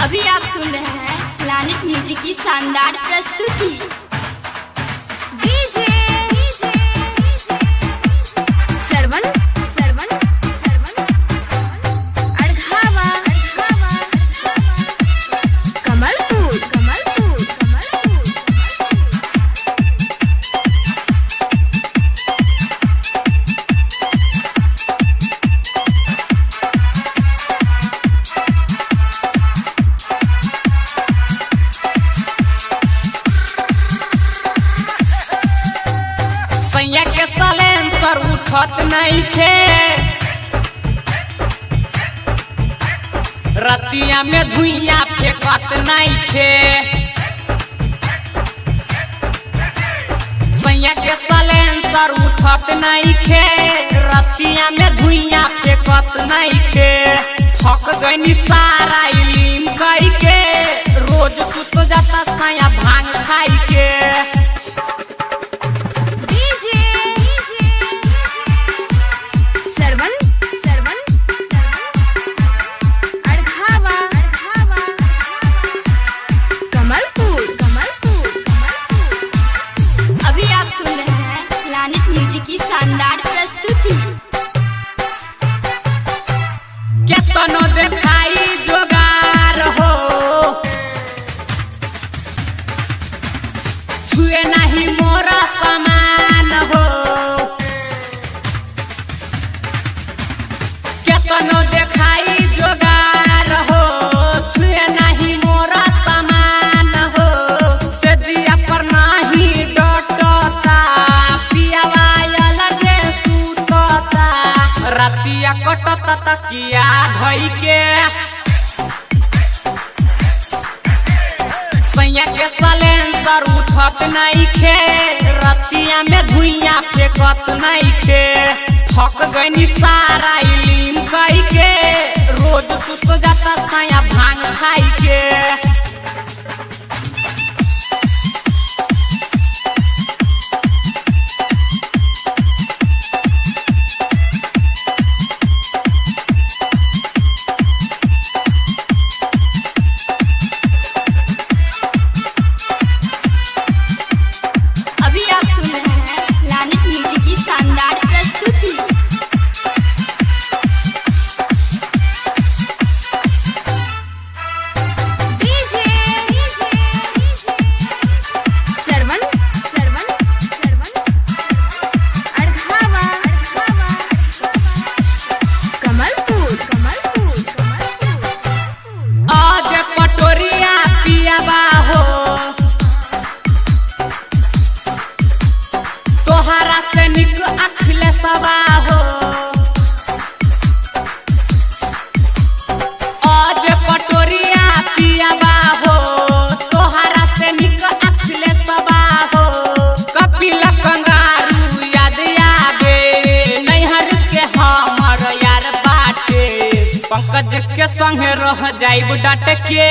अभी आप सुन रहे हैं प्लानिट म्यूजिक की शानदार प्रस्तुति। डीजे सरवन सरवन सरवन अड़घावा कमलपुर कमलपुर कमलपुर। सैया के सलेंसर उठत नहीं खे, रतिया में धुइया फेंकत नहीं खे। सैया के सलेंसर उठत नहीं खे, रतिया में धुइया फेंकत नहीं खे। थक गईनी सारा इलिम कई के, रोज सुत जाता सैया भांग खाई के। डीजे सरवन सरवन अड़घावा कमलपुर कमलपुर कमलपुर। अभी आप सुन रहे हैं प्लानिट म्यूजिक की शानदार प्रस्तुति। केतनो देखाई जोगार हो, छुए नहीं मोरा सामान हो। केतनो देखाई जोगार हो, छुए नहीं मोरा सामान हो। से जिया पर नहीं डटता, पियावा अलगे सुतता। रतिया कटता तकिया धई के, सैया के सलेंसर उठत नहीं खे, रतिया में धुइया फेंकत नहीं खे। थक गईनी सारा इलिम कई के, रोज सुत जाता सैया भांग खाई के। अभी आप सुन रहे हैं प्लानिट म्यूजिक की शानदार प्रस्तुति। डीजे सरवन सरवन सरवन अड़घावा कमलपुर कमलपुर कमलपुर। आज पटोरिया पियाबा हो, तोहरा से निक अखिलेशवा हो। आज पटोरिया पियाबा हो, तोहरा से निक अखिलेशवा हो। कपिल कंगारू याद आवे, नैहर के हमर यार बाटे। पंकज के संगे रह जाइब डट के,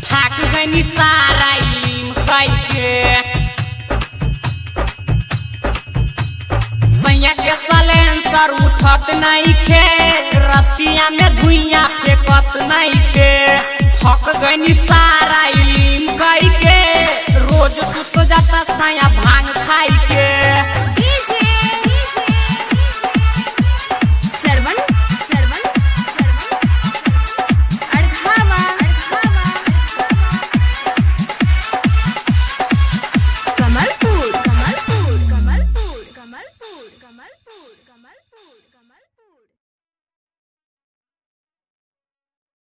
थाक गईनी सारा इलिम कई के। सैया के सलेंसर उठत नहीं खे, रतिया में धुइया फेंकत नहीं खे। थक गईनी सारा इलिम कई के, रोज सुत जाता सैया भांग